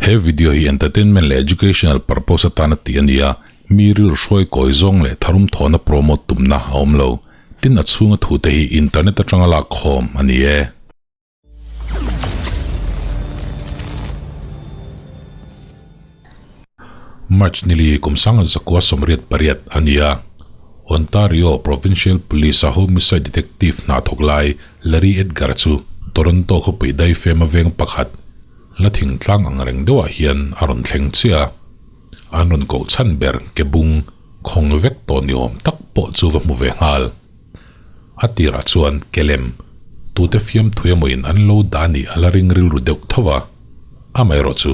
He video hi entertainment leh educational purpose atana tih a ni a, mi rilru hruai kawi zawng leh tharum thawhna promote tumna a awm lo. Tin a chhunga thute hi internet atanga lak khawm a ni e. March nili kum sanga zakua 88 a ni a, Ontario Provincial Police-a homicide detective hna thawk lai Larry Edgar chu Toronto khawpui daifema veng pakhat la thingtlang ang reng deuhah hian a rawn thleng chiah a. An rawn koh chhan ber ke bung khawng vek tawh ni awm tak pawh chu va hmu ve nghal. A tirah chuan kelem, tute fiamthui emawiin an lo dah nih a la ring rilru deuh tho va. Amaherawh chu,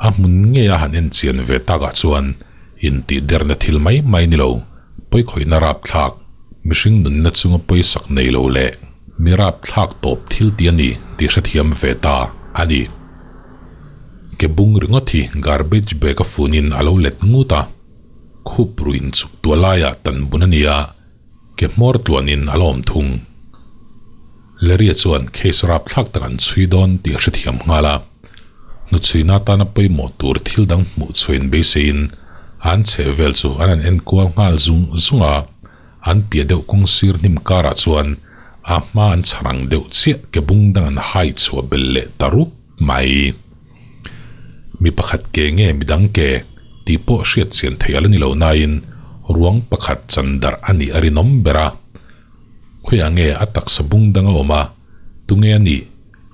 a hmun ngei a han enchian ve takah chuan intihderna thil mai mai ni lo, pawikhawihna rapthlak, mihring nunna chunga pawisak nei lo leh mi rapthlak tawp thil tih a ni tih hrethiam ve ta a ni. Ke bung ringawt hi garbage bag a funin a lo let ngut a. Khup ruin chuk tua laiah tan bun a ni a, ke hmawr tluanin a la awm thung. Larry-a chuan case rapthlak tak an chhui dawn tih a hrethiam nghal a. Hnuchhuina atana pawimawh tur thil dang hmuh chhuahin beiseiin an chheh vel chu an han enkual nghal zung zung a, an piah deuh kawng sir hnim karah chuan a hma an chhar ang deuh chiah ke bung dang an hai chhuah belh leh ta rup mai. Mi pakhat ke nge midang ke tih pawh hriat chian theih a la ni lo nain ruang pakhat chan darh a nih a rinawm ber a. Khawiah nge a taksa bung dang a awm a, tunge a nih,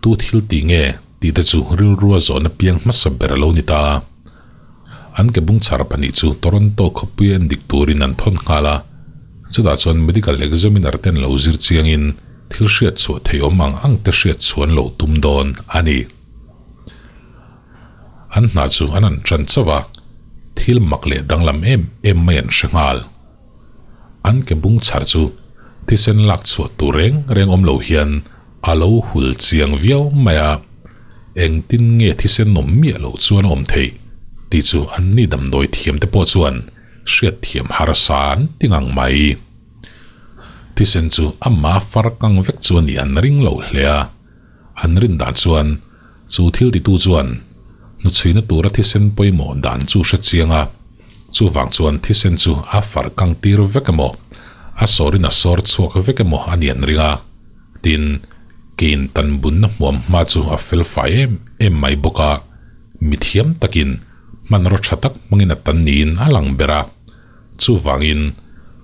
tu thil tih nge tih te chu rilrua zawhna piang hmasa ber a lo ni ta. An ke bung chhar pahnih chu Toronto khawpui a endik turin an thawn nghal a, chutah chuan medical examiner ten lo zir chiangin thil hriat chhuah theih awm ang ang te hriat chhuah an lo tum dawn a ni. An hna chu an han ṭan chauh a, thil mak leh danglam em em mai an hre nghal. An ke bung chhar chu thisen lak chhuah tur reng reng awm lo hian a lo hul chiang viau mai a, engtin nge thisen awm miah loh chuan a awm theih tih chu an ni damdawi thiam te pawh chuan hriatthiam harsa an ti ngang mai. Thisen chu amah far kang vek chu a nih an ring lo hle a. An rin dan chuan chu thil titu chuan hnuchhuina tura thisen pawimawh dan chu hre chiang a, chuvang chuan thisen chu a far kang tir vek emaw, a sawrin a sawr chhuak vek emaw a ni an ring a. Tin, kein tan bunna hmuam hma chu a fel fai em em mai bawk a, mithiam takin hmanraw tha tak hmangin a tan niin a lang ber a. Chuvangin,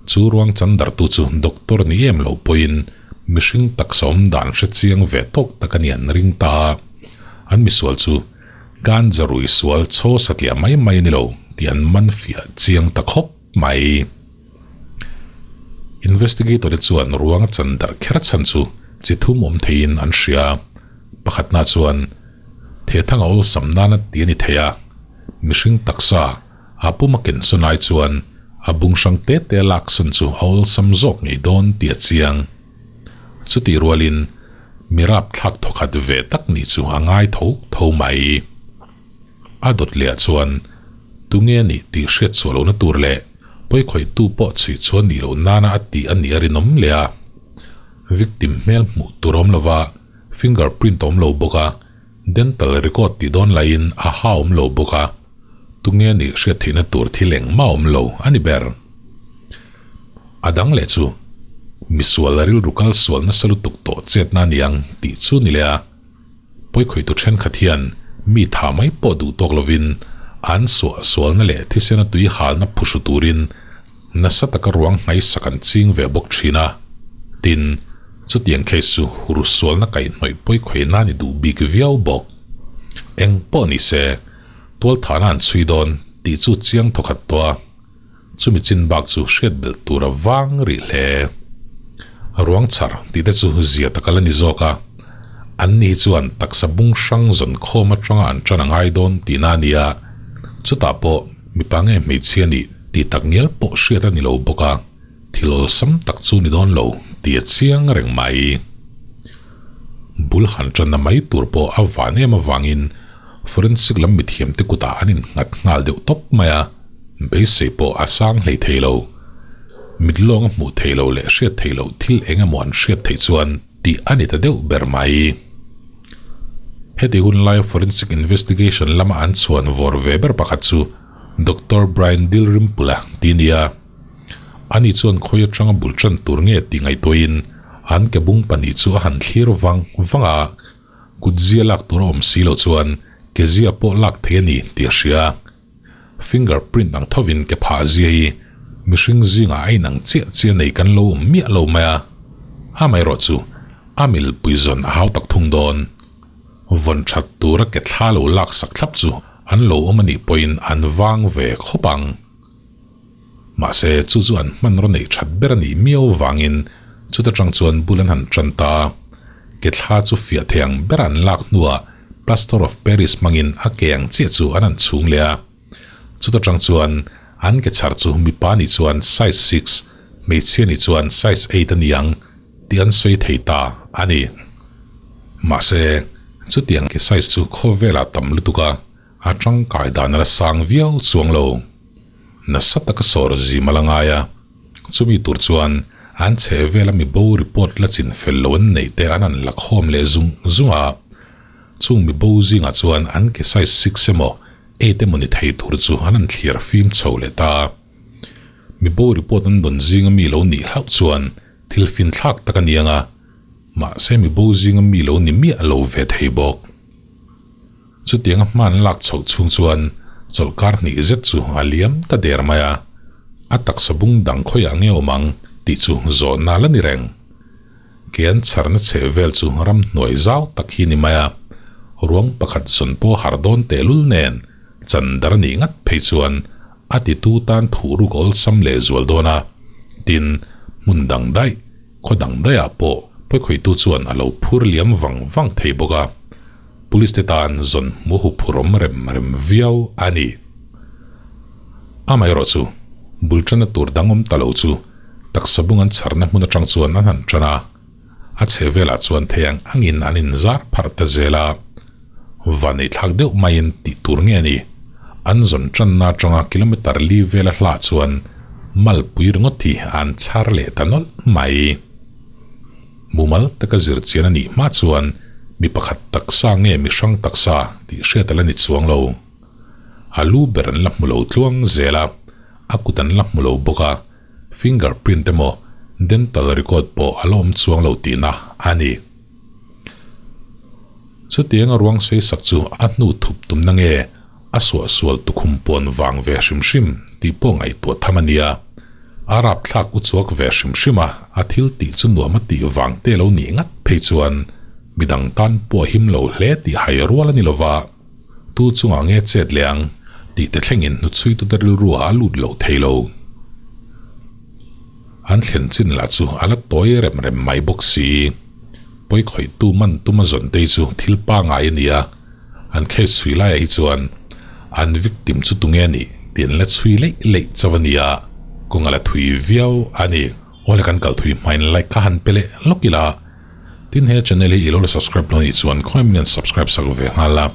chu ruang chandartu chu doctor ni em lo pawhin mihring taksa awm dan hre chiang ve tawk tak a ni an ring ta a. An misual chu ganja rui sual chaw satliah mai mai a ni lo tih an man fiah chiang ta khawp mai. Investigator te chuan ruang a chandar kher chhan chu chi thum awm theiin an hria. Pakhatna chuan thehthang a awlsam nana ti a ni thei a, mihring taksa, A pum a ken sawn ai chuan a bung hrang te te a lak sawn chu a awlsam zawk ngei dawn tih a chiang. Chutih rualin mi rapthlak thawkhat ve tak nih chu a ngai tho tho mai. A dawt leh ah chuan tunge a nih tih hriat chhuah lohna tur leh pawikhawihtu pawh chhui chhuah nih loh nana a tih a nih a rinawm leh a. Victim hmel hmuh tur awm lova finger print awm lo bawk a, dental record tih dawn laiin a ha awm lo bawk a. Tunge nih hriat theihna tur thil engmah awm lo a ni ber. A dang leh chu, misual rilru kal sual nasa lutuk tawh chetna a ni ang tih chu ni leh a. Pawikhawihtu thenkhat hian mi tha mai pawh duh tawk lovin an suah sualna leh thisena tui halna phuhru turin nasa taka ruang hnaisak an ching ve bawk thin a. Tin, chutiang case chu hur sualna kaihhnawih pawikhawihna a ni duh bik viau bawk. Eng pawh ni se, Tualthahna an chhui dawn tih chu chiang thawkhat tawh a, chumi chin bak chu hriat belh tur a vang rih hle. Ruang chhar tih te chu zia tak a la ni zawk a, an ni hi chuan taksa bung hrang zawn khawm atanga an tan a ngai dawn tihna a ni a, chutah pawh mipa nge hmeichhia nih tih tak ngial pawh hriat a ni lo bawk a, thil awlsam tak chu ni dawn lo tih a chiang reng mai. Bul han tanna mai tur pawh a van em avangin forensic lam mithiamte kutah an innghat nghal deuh tawp mai a, beisei pawh a sang hlei thei lo. Mit lawng a hmuh theih loh leh hriat theih loh thil eng emaw an hriat theih chuan tih a ni ta deuh ber mai. Heti hun laia forensic investigation lama an chhuan vawr ve ber pakhat chu Doctor Brian Dilrimpula tih a ni a. Ani chuan khawi atanga bul tan tur nge tih ngaihtuahin an ke bung pahnih chu a han thlir vang vang a, kutzia lak tur a awm si loh chuan kezia pawh lak thei a ni tih a hria. Finger print ang thovin ke phah zia hi mihring zingah a inang chiah chiah nei kan lo awm miah lo mai a, amaherawh chu a milpui zawn a hau tak thung dawn. Vawn that tura ke thla lo lak sak thlap chu an lo awm a nih pawhin an vang ve khawp ang. Mahse chu chu an hmanraw neih that ber a nih miau vangin chuta tang chuan bul an han tan ta. Ke thla chu fiah thei ang ber an lak hnuah Plaster of Paris hmangin a ke ang chiah chu an han chhung leh a. Chuta tang chuan an ke chhar chu mipa nih chuan size six, hmeichhia nih chuan size eight a ni ang tih an sawi thei ta a ni. Mahse chutiang ke size chu khawvelah tam lutuk a. A tangkai dan a la sang viau chuang lo. Nasa taka sawr zim a la ngai a, chumi tur chuan an chheh vela mi bo report la chin fel lo an neih te an han la khawm leh zung zung a. Chung mi bo zingah chuan an ke size six emaw eight emaw ni thei tur chu an han thliar fim chho leh ta. Mi bo report an dawn zinga mi lo nih hlauh chuan thil finthlak tak a ni ang a, mahse mi bo zinga mi lo ni miah lo ve thei bawk. Chutianga hman lak chhoh chhung chuan chawlhkar hnih zet chu a liam ta der mai a, a taksa bung dang khawiah nge awm ang tih chu zawhna la ni reng. Ke an chharna chheh vel chu ramhnuai zau tak hi ni mai a, ruang pakhat zawn pawh har dawn tehlul nen chandar a nih ngat phei chuan a titu tan thuhruk awlsam leh zual dawn a, tin, hmun dang daih, khaw dang daihah pawh pawikhawihtu chuan a lo phur liam vang vang thei bawk a. Police te tan zawn hmu huphurhawm rem rem viau a ni. Amaherawh chu, bul tanna tur dang awm ta lo chu taksa bung an chharna hmun atang chuan an han tan a, a chhe velah chuan thei ang angin an inzar pharh ta zel a. Vaneihthlak deuh maiin tih tur nge a ni? An zawn tanna atanga kilometer li vela hlah chuan malpui ringawt hi an chhar leh ta nawlh mai. Mumal taka zir chian a nih hma chuan mi pakhat taksa nge mi hrang taksa tih hriat a la ni chuang lo. A lu ber an la hmu lo tluang zel a, a kut an la hmu lo bawk a, finger print emaw dental record pawh a la awm chuang lo tihna a ni. Chutianga ruang sawisak chu a hnu thup tumna nge a suahsual tukhum pawn vang ve hrim hrim tih pawh ngaihtuah tham a nia. A rapthlak u chuak ve hrim hrim a, a thil tih chu nuam a tih vang te lo nih ngat phei chuan midang tan pawh a him lo hle tih hai rual a ni lova, tu chungah nge chet leh ang tih te thlengin hnuchhuitute rilru ah a lut loh thei lo. An thlen chin lah chu a la tawi rem rem mai bawk si. Pawikhawihtu man tuma zawntei chu thil pangai a ni a. An case chhui laiah hi chuan an victim chu tunge a nih tih an la chhui leih leih chauh a nia, kawng a la thui viau a ni. Awle kan kal thui hmain like kha han pe leh lawk ila, tin he channel hi i lo la subscribe lo anih chuan khawi min an subscribe sak ve nghal a,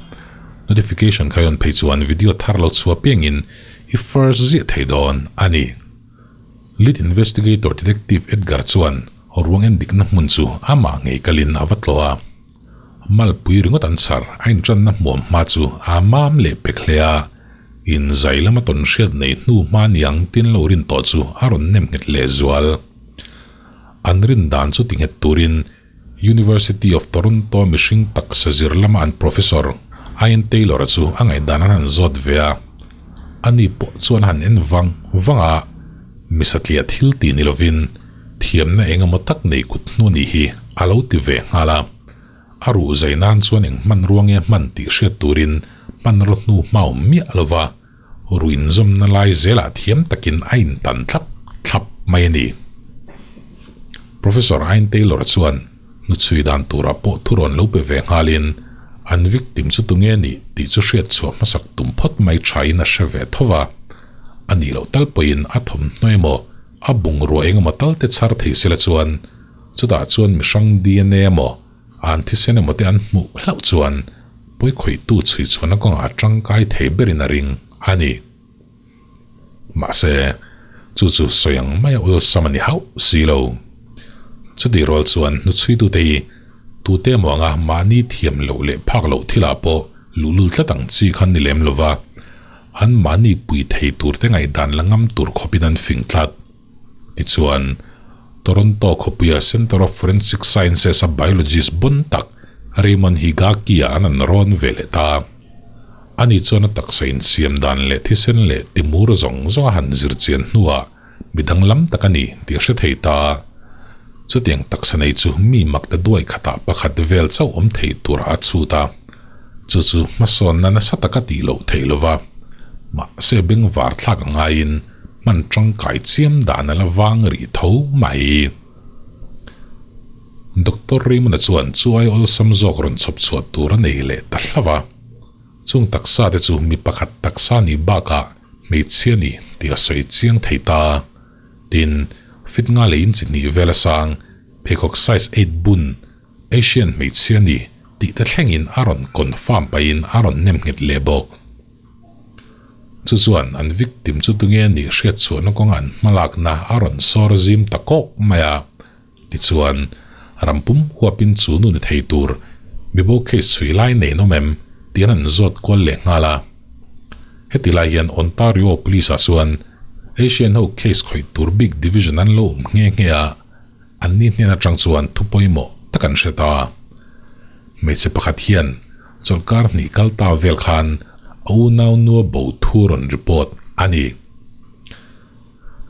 notification kha i on phei chuan video thar lo chhuah piangin i first ziah thei dawn a ni. Lead investigator Detective Edgar chuan ruang en dikna hmun chu amah ngei kalin a va tlawh a. Malpui ringawt an chhar a inṭanna hmuam hma chu a mam leh pek hle a, inzai lama tawn hriat nei hnu hma niang tin lo rin tawh chu a rawn nem nghet leh zual. An rin dan chu ti nghet turin University of Toronto mihring taksa zir lama an professor Ian Taylor-a chu a ngaihdan an han zawt ve a, ani pawh chuan a han en vang vang a, mi satliah thil ti ni lovin Thiamna eng emaw tak nei kut hnu nih hi a lo ti ve nghal a. A ruh zai nan chuan eng hmanrua nge hman tih hriat turin hmanraw hnu hma awm miah lo va, ruh inzawmna lai zelah thiam takin a intan thlap thlap mai a ni. Professor Ian Taylor chuan hnuchhui dan turah pawh thurawn lo pe ve nghalin an victim chu tunge a nih tih chu hriat chhuah hmasak tum phawt mai thain a hre ve tho va, a nih loh tal pawhin a thawmhnaw emaw A bungrua engemaw tal te chhar thei sela chuan chutah chuan mihrang dna emaw an thisen emaw te an hmuh hlauh chuan pawikhawihtu chhui chhuahna kawngah tangkai thei berin a ring a ni. Mahse, chu chu sawi ang maia awlsam a ni hauh si lo. Chutih rual chuan hnuchhuitute hi. Tute emaw anga mahni thiam loh leh phak loh thilah pawh luhlul tlat ang chi khan ni lem lova, an mahni pui thei turte ngaihdan la ngam tur khawpin an fing tlat. Tichuan, Toronto khawpuia Centre of Forensic Sciences-a biologist bon tak Raymond Higaki-a an an rawn ve leh ta. Ani chuan a taksa insiam dan leh thisen leh timur zawng zawng a han zir chian hnuah mi danglam tak a ni tih a hre thei ta. Chutiang taksa nei chu mi mak ta duai khatah pakhat vel chauh awm thei turah a chhut a. Chu chu hmasawnna nasa taka tih loh theih lova, mahse bengvar thlak a ngaiin hman tangkai chiam dan a la vang rih tho mai. Doctor Raymond-a chuan chu ai awlsam zawk rawn chhawp chhuah tur a nei leh ta hlauh a. Chung taksa te chu mi pakhat taksa nih bakah hmeichhia ni tih a sawi chiang thei ta. Tin, fit nga leh inchi hnih vel a sang, pheikhawk size eight bun, Asian hmeichhia ni tih te thlengin a rawn confirm pahin a rawn nem nghet leh bawk. Chu chuan an victim chu tunge nih hriat chhuahna kawnga an hmalakna a rawn sawr zim ta kawk mai a. Tichuan, ram pum huapin chu nu ni thei tur mibo case chhui lai nei an awm em tih an han zawt kual leh nghal a. Heti lai hian Ontario Police ah chuan Asian ho case khawih tur bik division an lo awm nghe nghe a, Anni hnen atang chuan thu pawimawh tak an hre ta. Hmeichhe pakhat hian chawlhkar hnih kal ta vel khan a unau nua bo thu rawn report a ni.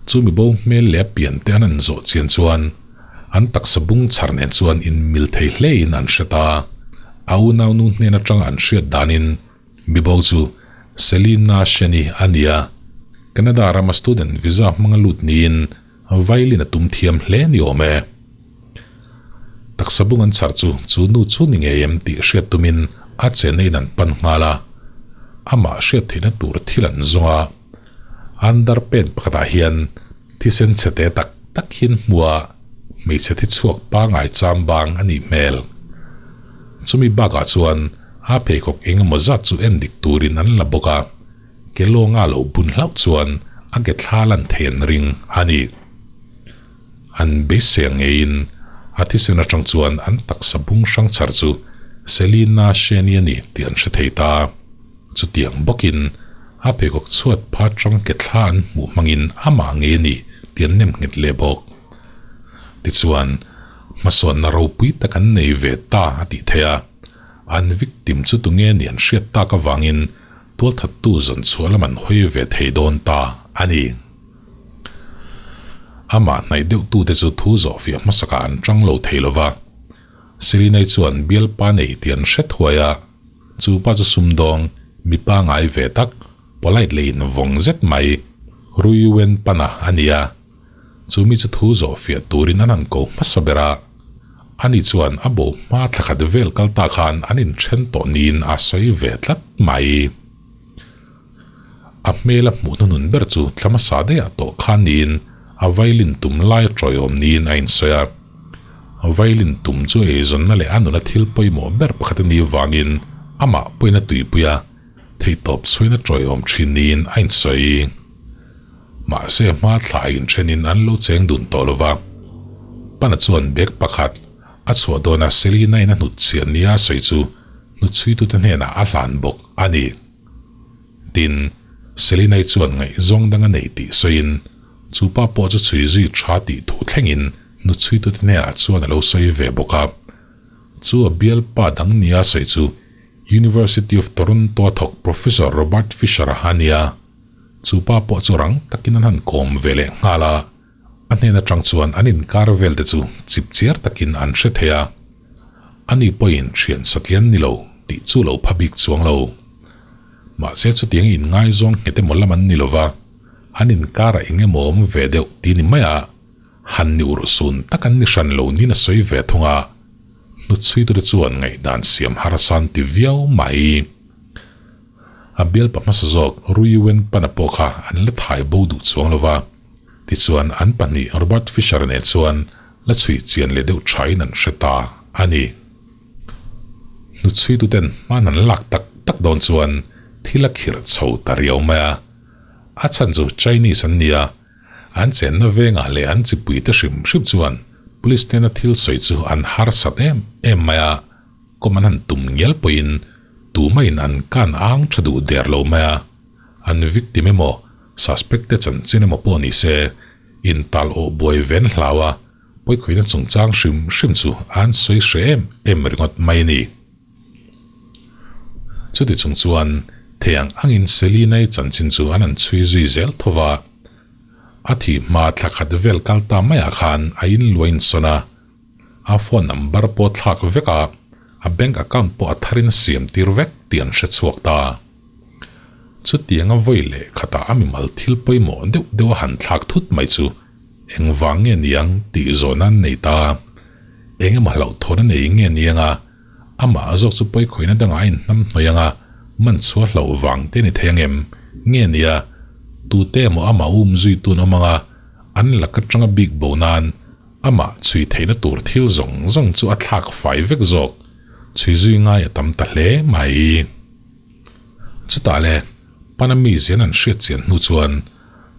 Chu mibo hmel leh a pian te an an zawh chian chuan an taksa bung chhar nen chuan inmil thei hlein an hre ta. A unau nu hnen atanga an hriat danin mibo chu Selina Sheni a ni a, Canada rama student visa hmanga lut niin Violin a tum thiam hle ni awm e. Taksa bung an chhar chu chu nu chu ni ngei em tih hriat tumin a chenna in an pan nghal a. Amah hriat theihna tur thil an zawng a. An dar pen pakhatah hian thisen chhe te tak tak hian hmu a, hmeichhe thi chhuak pangai cham bang a nih hmel. Chumi bakah chuan a pheikhawk eng emaw zat chu en dik turin an la bawk a. Ke lawnga lo bun hlauh chuan a ke thla lan thei an ring a ni. An beisei ang ngeiin a thisen atang chuan an taksa bung hrang chhar chu Selina Sheni a ni tih an hre thei ta. Chutiang bawkin a pheikhawk chhuat pha tang ke thla an hmuh hmangin amah ngei a ni tih an nem nghet leh bawk. Tichuan, hmasawnna ropui tak an nei ve ta a tih theih a, an victim chu tunge nih an hriat tak avangin Tualthattu zawn chhuah lam an hawi ve thei dawn ta a ni. Amah hnaih deuhtute chu thu zawh fiah hmasakah an tang lo thei lo va. Silinai chuan bialpa nei tih an hre thuai a, chu pa chu sumdawng, mipa ngai ve tak, polite leh invawng zet mai, Ruiwen Pana a ni a. Chu mi chu thu zawh fiah turin an han ko hmasa ber a, ani chuan a bo hma thla khat vel kal ta khan an inthen tawh niin a sawi ve tlat mai. A hmel a hmuh hnuhnun ber chu thla hmasa daihah tawh khan niin a violin tum lai a tawiawm niin a insawi a. Violin tum chu eizawnna leh a nuna thil pawimawh ber pakhat a nih vangin amah pawhin a tuipui a, theihtawp chhuain a tawiawm thin niin a insawi. Mahse hma thla inthenin an lo cheng dun tawh lo va. Pana chuan bag pakhat a chhuah dawna Selina in a hnut chhiah nia a sawi chu hnutchhuitute hnenah a hlan bawk a ni. Tin, Selina-i chuan ngaihzawng dang a nei tih sawiin chu pa pawh chu chhui zui tha tih thu thlengin hnutchhuitute hnenah chuan a lo sawi ve bawk a. Chu a bialpa dang nia a sawi chu University of Toronto a thawk Professor Robert Fisher-a a nia. Chu pa pawh chu rang takin an han kawm ve leh nghal a, a hnen atang chuan an inkar vel te chu chip chiar takin an hre thei a. Ani pawhin thian satlian ni lo tih chu lo pha bik chuang lo. Mahse chutiang inngaizawng nghet emaw lam an ni lo va, an inkarah eng emaw awm ve deuh ti ni mai a, han ni urh sun tak an ni hran lo niin a sawi ve thung a, hnutchhuitute chuan ngaihdan siam harsa an ti viau mai. A bialpa hmasa zawk Ruiwen Pana pawh kha an la thai bo duh chuang lo va, tichuan an pahnih Robert Fisher nen chuan la chhui chian leh deuh thain an hre ta a ni. Hnuchhuituten hman an lak tak tak dawn chuan thil a khirh chho ta riau mai a, a chhan chu Chinese an ni a, an chenna vengah leh an chipuite hrim hrim chuan. Police hnena thil sawi chu an harsat em em mai a, kawm an han tum ngial pawhin tumahin an kan ang tha duh der lo mai a, an victim emaw suspect te chanchin emaw pawh ni se intal awh buai ven hlau a, pawikhuina chungchang hrim hrim chu an sawi hreh em em ringawt mai a ni. Chuti chung chuan thei ang angin Selina-i chanchin chu an han chhui zui zel tho va, a thih hma thla khat vel kal ta maiah khan a inluah insawn a, a phone number pawh thlak vek a, a bank account pawh a tharin a siam tir vek tih an hre chhuak ta. Chutianga vawi leh khatah a mimal thil pawimawh deuh deuh a han thlak thut mai chu engvang nge niang tih zawhna an nei ta. Engemaw hlauhthawn a nei nge niang a, amah zawk chu pawikhawiina dangah a inhnam hnawih ang a, man chhuah hlauh vang te a ni thei ang em? Nge nia, tute emaw amah um zui tun awm ang a, an lak atanga bik bo nan amah chhui theihna tur thil zawng zawng chu a thlak fai vek zawk, chhui zui ngai a tam ta hle mai. Chutah le, pana mi zian an hriat chian hnu chuan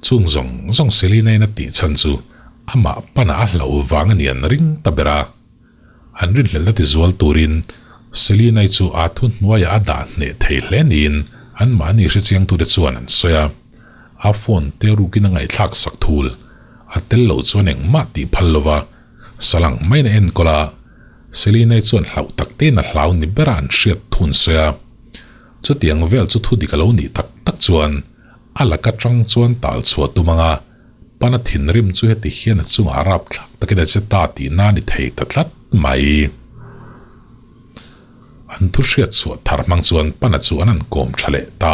chung zawng zawng Selina-in a tih chhan chu amah pana a hlauh vang a ni an ring ta ber a. An rinhlelhna tizual turin Selina-i chu aa thu hnuaiah a dah hneh thei hle niin anmahni hrechiangtute chuan an sawi a. A phone te rukin a ngaihthlak sak thul. A tel loh chuan engmah tih phal lova salang maiin a enkawl a. Selina-i chuan hlauh tak tein a hlau ni bera an hriat thu an sawi a. Chutiang vel chu thu dik a lo nih tak tak chuan a laka tang chuan tal chhuah tum ang a. Pana thinrim chu heti hian a chungah rapthlak takin a che ta tihna a ni thei ta tlat mai. An thu hriat chhuah thar hmang chuan Pana chu an han kawm tha leh ta.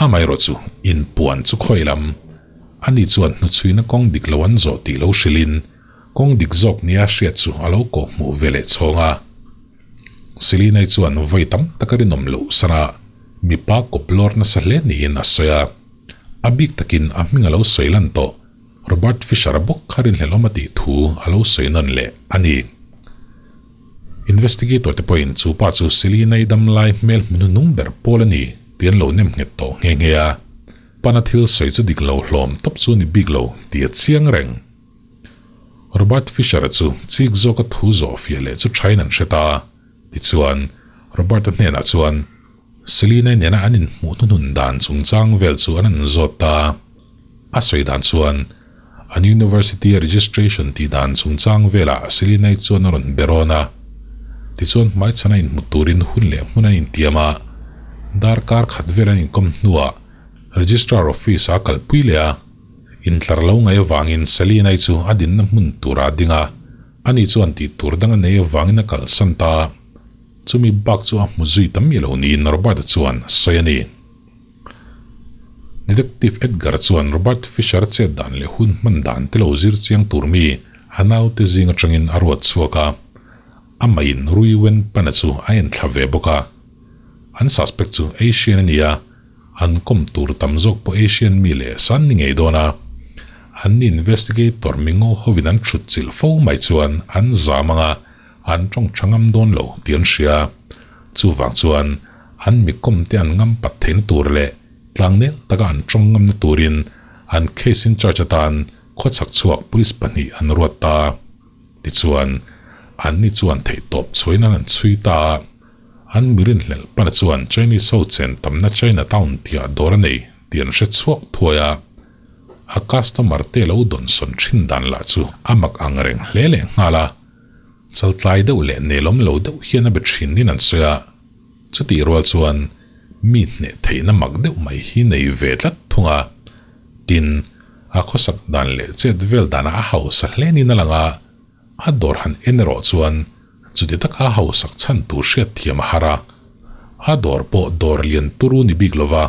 Amaherawh chu inpuan chu khawi lam. Ani chuan hnuchhuina kawng dik lo an zawh tih lo hrilhin kawng dik zawk nia hriat chu a lo kawh hmuh ve leh chhawng a. Selina-i chuan vawi tam tak a rinawm loh sana mipa kawp lawr nasa hle niin a sawi a. A bik takin a hming a lo sawi lan tawh, Robert Fisher bawk kha rinhlelawm a tih thu a lo sawi nawn leh a ni. Investigator te pawhin chu pa chu Selina-i dam lai hmel hmu hnuhnung ber pawl a ni tih an lo nem nghet tawh nghe nghe a. Pana thil sawi chu dik lo hlawm tawp chu a ni bik lo tih a chiang reng. Robert Fisher-a chu chik zawka thu zawh fiah leh chu thain an hre ta. Tichuan, Robert-a hnenah chuan Selina-i nena an inhmuh hnuhnun dan chungchang vel chu an an zawt ta. A sawi dan chuan, an university-a registration tih dan chungchang velah Selina-i chuan a rawn be rawn a. Tichuan hmaichhan a inhmu turin hun leh hmun an intiam a, darkar khat vel an inkawm hnuah Registrar office-a a kalpui leh a. Intlar lo ngaih avangin Selina-i chu a dinna hmun turah a ding a, ani chuan tih tur dang a nei avangin a kalsan ta. Chumi bak chu a hmu zui ta miah lo niin Robert-a chuan a sawi a ni. Detective Edgar chuan Robert Fisher chet dan leh hun hman dan te lo zir chiang tur mi a naute zing atangin a ruat chhuak a, amah-in Rui Wen Pan-a chu a en thla ve bawk a. An suspect chu Asian a ni a, an kawm tur tam zawk pawh Asian mi leh san ni ngei dawn a. An investigator mingo hovin an thut chilh fo mai chuan an zam ang a, An tawng tha ngam dawn lo tih an hria. Chuvang chuan an mikawm te an ngam pat theihna tur leh tlangnel taka an tawng ngamna turin an case in charge atan khawchhak chhuak police pahnih an ruat ta. Tichuan, anni chuan theihtawp chhuain an han chhui ta a. An mi rinhlelh pana chuan Chinese ho chen tamna China town tihah dawr a nei tih an hre chhuak thuai a. A customer te lo dawnsawn thin dan lah chu a mak ang reng hle leh nghal a. Chaltlai deuh leh nelawm lo deuh hian a be thin in an sawi a, chutih rual chuan mi hneh theihna mak deuh mai hi nei ve tlat thung a, tin, a khawsak dan leh chet vel danah a hausa hlen in a lang a, a dawr han en erawh chuan chuti taka a hausak chhan tur hriat thiam a har a, a dawr pawh dawr lian turu ni bik lova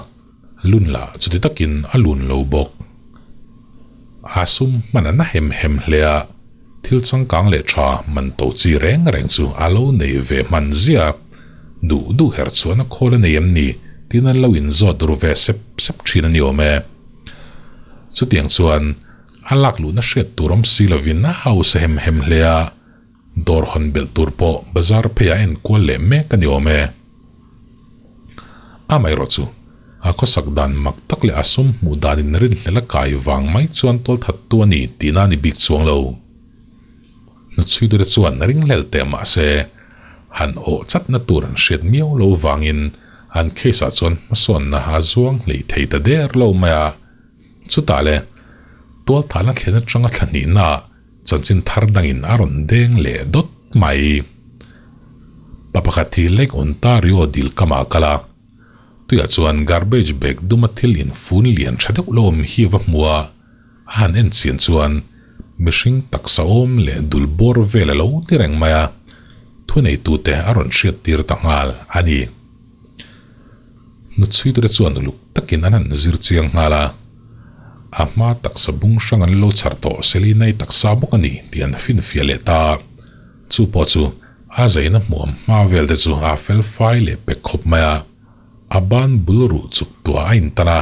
lun lah chuti takin a lun lo bawk. A sum hman a na hem hem hle a, thil changkang leh tha man to chi reng reng chu a lo nei ve hman zia. Duh duh her chuan a khawl a nei em ni tiin an lo inzawt ru ve sep sep thin a ni awm e. Chutiang chuan a lak luhna hriat tur awm si lovin a hausa hem hem hle a, dawr hawn belh tur pawh bazar pheiah a enkual leh mek a ni awm e. Amaherawh chu, a khawsak dan mak tak leh a sum hmuh danin rinhlel a kai vang mai chuan tualthattu a ni tihna a ni bik chuang lo. Hnuchhuitute chuan ringhlel teh mah se, han awh chatna tur an hriat miau lo vangin an case ah chuan hmasawnna a zuang hlei thei ta der lo mai a. Chutah le, tualthahna thlen atanga thla hnihna ah chanchin thar dangin a rawn deng leh dawt mai. Pa pakhat hi Lake Ontario dil kamah a kal a, tuiah chuan garbage bag duma thil infun lian tha deuh lo awm hi a va hmu a, A han en chian chuan mihring taksa awm leh dul bawr vel a lo ti reng mai a, thuneitute a rawn hriat tir ta nghal a ni. Hnuchhuitute chuan uluk takin an han zir chiang nghal a, a hma taksa bung hrang an lo chhar tawh Selinai taksa bawk a ni tih an finfiah leh ta. Chu pawh chu a zaina hmuam hma vel te chu a fel fai leh pek khawp mai a, a ban bul ruh chuk tuah a intan a.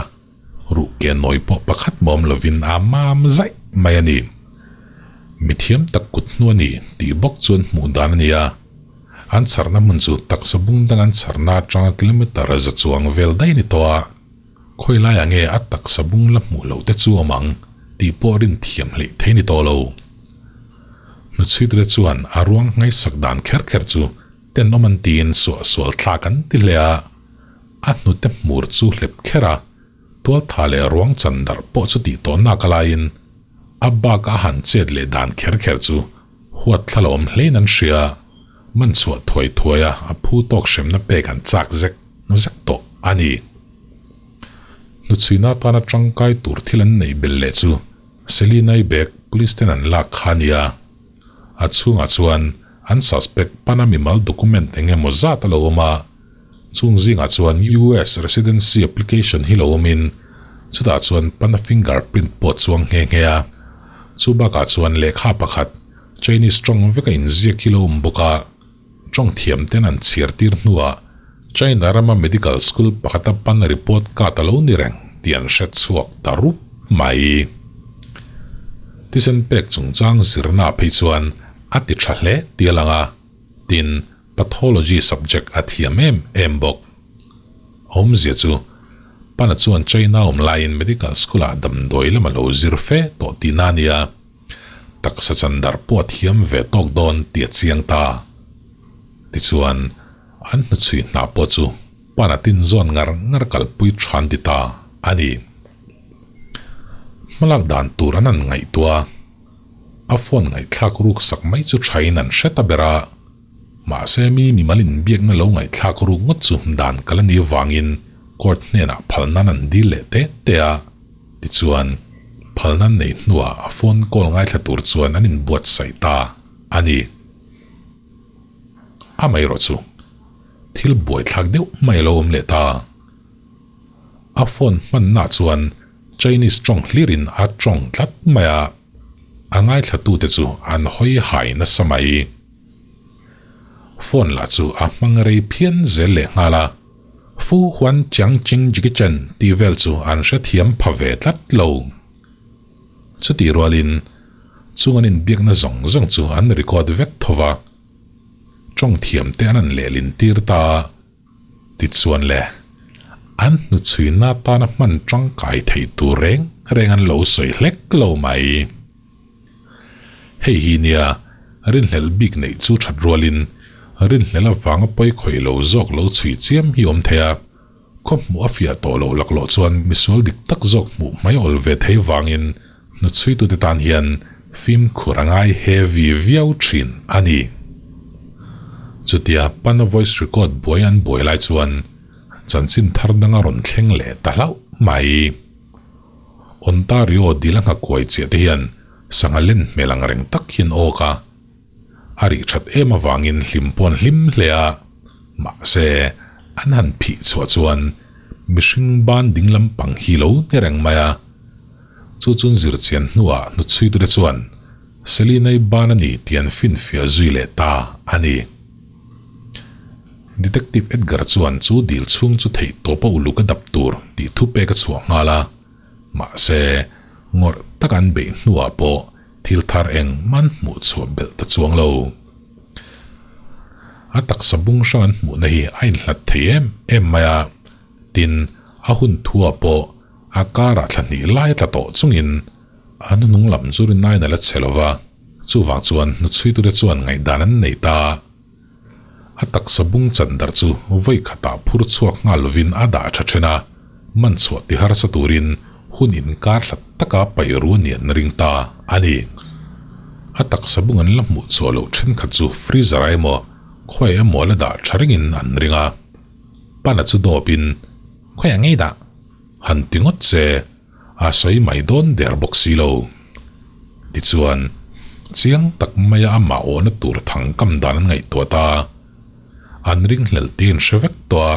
Ruh ke nawi pawh pakhat mawm lovin a mam zaih mai a ni. Mithiam tak kut hnu a ni tih bawk chuan hmuh dan a ni a. An chharna hmun chu taksa bung dang an chharna atanga kilometre za chuang vel daih a ni tawh a. Khawi laiah nge a taksa bung la hmuh loh te chu awm ang tih pawh rin thiam hleih thei a ni tawh lo. Hnuchhuitu te chuan a ruang ngaihsak dan kher kher chu tenawm an tiin suahsual thlak an ti hle a. A hnute hmur chu hlep kher a, tualtha leh ruang chan darh pawh chu tih tawh nak alaiin a bak a han chet leh dan kher kher chu huat thla la awm hlein an hria. Man chhuah thuai thuai a a phu tawk hremna pek an chak zek zek tawh a ni. Hnuchhuina atana tangkai tur thil an neih belh leh chu Selinai bag police ten an lak kha a nia. A chhungah chuan an suspect pana mimal document eng emaw zat a lo awm a, Chung zingah chuan US residency application hi lo awmin chutah chuan pana fingerprint pawh chuang nghe nghe a. Chu bakah chuan lehkha pakhat Chinese tawng veka inziak hi lo awm bawk a, tawng thiam ten an chhiar tir hnuah China rama medical school pakhata pana report card a lo ni reng tih an hre chhuak ta rup mai. Thisen pek chungchang zirnaah phei chuan a ti tha hle tih a lang a, tin, Pathology subject a thiam em em bawk. Awmzia chu, Pana chuan China awm laiin medical school ah damdawi lam a lo zir fe tawh tihna a nia. Taksa chandar pawh a thiam ve tawk dawn tih a chiang ta. Tichuan, an hnuchhui hna pawh chu Pana tin zawn ngar ngar kalpui than ti ta a ni. Hmalak dan tur an han ngaihtuah a. A phone ngaihthlak ruk sak mai chu thain an hre ta ber a. Mahse mi mimal inbiakna lo ngaihthlak ruk ngawt chu dan kal a nih avangin court hnenah phal nan an dil leh te te a. Tichuan, phal nan neih hnuah a phone call ngaithla tur chuan an inbuatsaih ta a ni. Amaherawh chu, thil buaithlak deuh mai a lo awm leh ta. A phone hmanna chuan Chinese tawng hlirin a tawng tlat mai a, a ngaithlatute chu an hawi hai nasa mai. Phone lah chu a hmang rei phian zel leh nghal a, Fu Huan Chiang Ching Jiki Chen tih vel chu an hrethiam pha ve tlat lo. Chutih rualin chung an inbiakna zawng zawng chu an record vek tho va, tawng thiamte an han lehlin tir ta a. Tichuan le, an hnuchhuina atana hman tangkai theih tur reng reng an lo sawi hlek lo mai. Hei hi nia, rinhlelh bik neih chu that rualin rinhlelh avanga pawi khawih lo zawk lo chhui chiam hi awm thei a, khaw hmuh a fiah tawh loh laklawh chuan misual dik tak zawk hmuh hmai awl ve thei vangin hnuchhuitute tan hian fimkhur a ngai heavy viau thin a ni. Chutia Pana voice record buai an buai lai chuan chanchin thar dang a rawn thleng leh ta hlauh mai. Ontario dil a nghakuai chiah te hian sangha len hmel ang reng tak hian awk a, a rih that em avangin hlim pawh an hlim hle a, mahse an han phih chhuah chuan mihring ban ding lampang hi lo ni reng mai a. Chu chun zirchian hnuah hnuchhuitute chuan Selinai ban a ni tih an finfiah zui leh ta a ni. Detective Edgar chuan chu dil chhung chu theih tawpa uluk a dap tur tih thu pek a chhuah nghal a, mahse ngawrh taka an beih hnuah pawh thil thar eng man hmuh chhuah belh ta chuang lo. A taksa bung hrang an hmuhna hi a inhlat thei em em mai a, tin a hun thuah pawh a karah thla hnih lai a tla tawh chungin a hnuhnung lam chu rinaiin a la che lo va. Chuvang chuan hnuchhuitute chuan ngaihdan an nei ta. A taksa bung chan darh chu vawi khatah phur chhuak nghal lovin a dah tha then a, man chhuah ti harsa turin hun inkar hlat taka paih ru a ni an ring ta a ni. A taksa bung an la hmuh chhuah loh thenkhat chu freezer ah emaw khawi emaw la dah tha rengin an ring a. Pana chu dawpin, Khawiah ngei dah? Han ti ngawt che. A sawi mai dawn der bawk si lo. Tichuan, chiang tak maia amah awhna tur thang kam dan an ngaihtuah ta. An ringhlel tiin hre vek tawh a,